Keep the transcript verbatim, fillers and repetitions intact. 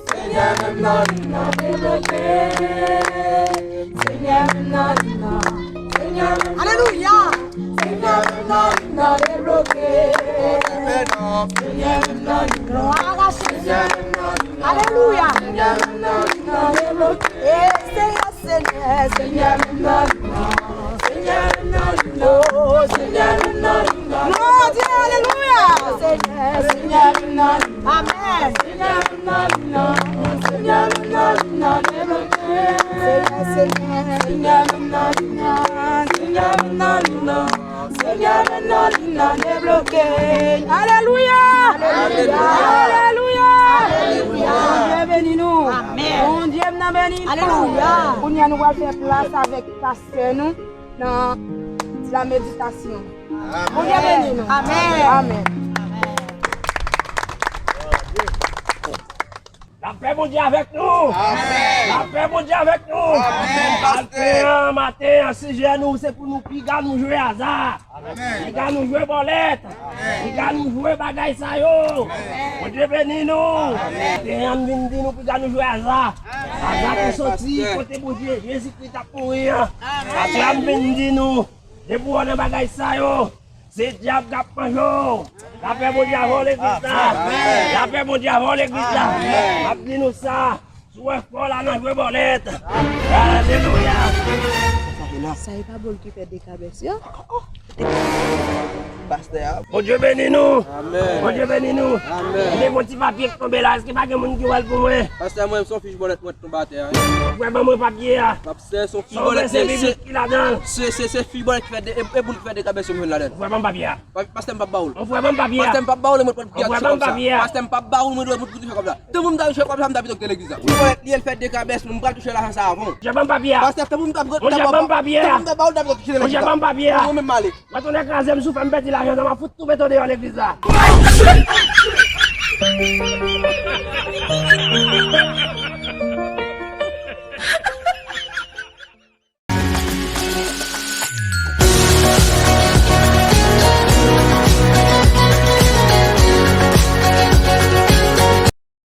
Senyè, menm nan lim nan, debloke. Senyè, menm nan lim nan. Senyè, menm nan lim nan. Alelouya. Senyè, menm nan lim nan, debloke. Senyè, menm nan lim nan. Glwa a Senyè. Alelouya. Senyè, menm nan lim nan, debloke. E Senyè, Senyè, Senyè, menm nan lim nan. Senyè, menm nan lim nan. O, Senyè, menm nan lim nan. Glwa a Dye, alelouya. Senyè, Senyè, menm nan lim nan. Amèn. Senyè, menm nan lim nan. Senyè, menm nan lim nan. Debloke. Senyè, Senyè, Senyè, menm nan lim nan. Senyè, menm nan lim nan. Senyè, menm nan lim nan, debloke. Alelouya. Alelouya. Alelouya. Alelouya. Bondye beni nou. Amèn. Bondye m nan beni nou. Alelouya. Kounye a nou pral fè plas avèk pastè nou nan la meditasyon. Bondye beni nou. Amèn. Amèn. Lapè Bondye avèk nou. Amèn. Lapè Bondye avèk nou. Amèn, pastè. Maten an, maten an, sijè nou, se pou nou piga nou jwe aza. Amèn. Piga nou jwe bòlèt. Amèn. Piga nou jwe bagay sa yo. Amèn. Bondye beni nou. Amèn. Maten an, m vin di nou piga nou jwe aza. Aza ki soti kote Bondye, Jezikri t ap mouri an. Maten an, m vin di nou, depi w nan bagay sa yo, se dyab k ap manje w. Lapè Bondye avè w legliz la. Amèn. Lapè Bondye avè w legliz la. Amèn. M ap di nou sa, si w wè kò w la nan jwe bòlèt. Alelouya. Sa e pa bòl ki fè dekabès yo? Pastè a. Bondye beni nou. Amèn. Bondye beni nou. Amèn. Mwen gen yon ti papye ki tonbe la, èske pa gen moun ki wè l pou mwen? Pastè, mwen, se yon fich bòlèt mwen tonbe atè a. Ou fè ban mwen papye a. Pastè, se yon fich bòlèt, se, se, se, se fich bòlèt ki fè de, e, e boul ki fè dekabès yo m jwenn ladan l. Ou fè ban m papye a. Pa-, pastè, m p ap ba ou l. Ou fè ban m papye a. Pastè, m p ap ba ou l, mwen pran piga aksyon konsa. Pastè, m p ap ba ou l, mwen dwe mwen touche kòb la. Tanpri m ta touche kòb sa, m ta pito kite legliz la. Fich bòlèt li ye, l fè dekabès, mwen m pral touche lajan sa avan. Monchè, ban m papye a. Pastè, tanpri m ta pran, monchè, ban m papye a. Tanpri m ta ba ou l, m ta pito kite legliz la. Monchè, ban m papye a. Mwen menm m ale. Mwen tounen kraze m, si w fè m pèdi lajan sa, m ap fout tou beton deyò legliz la.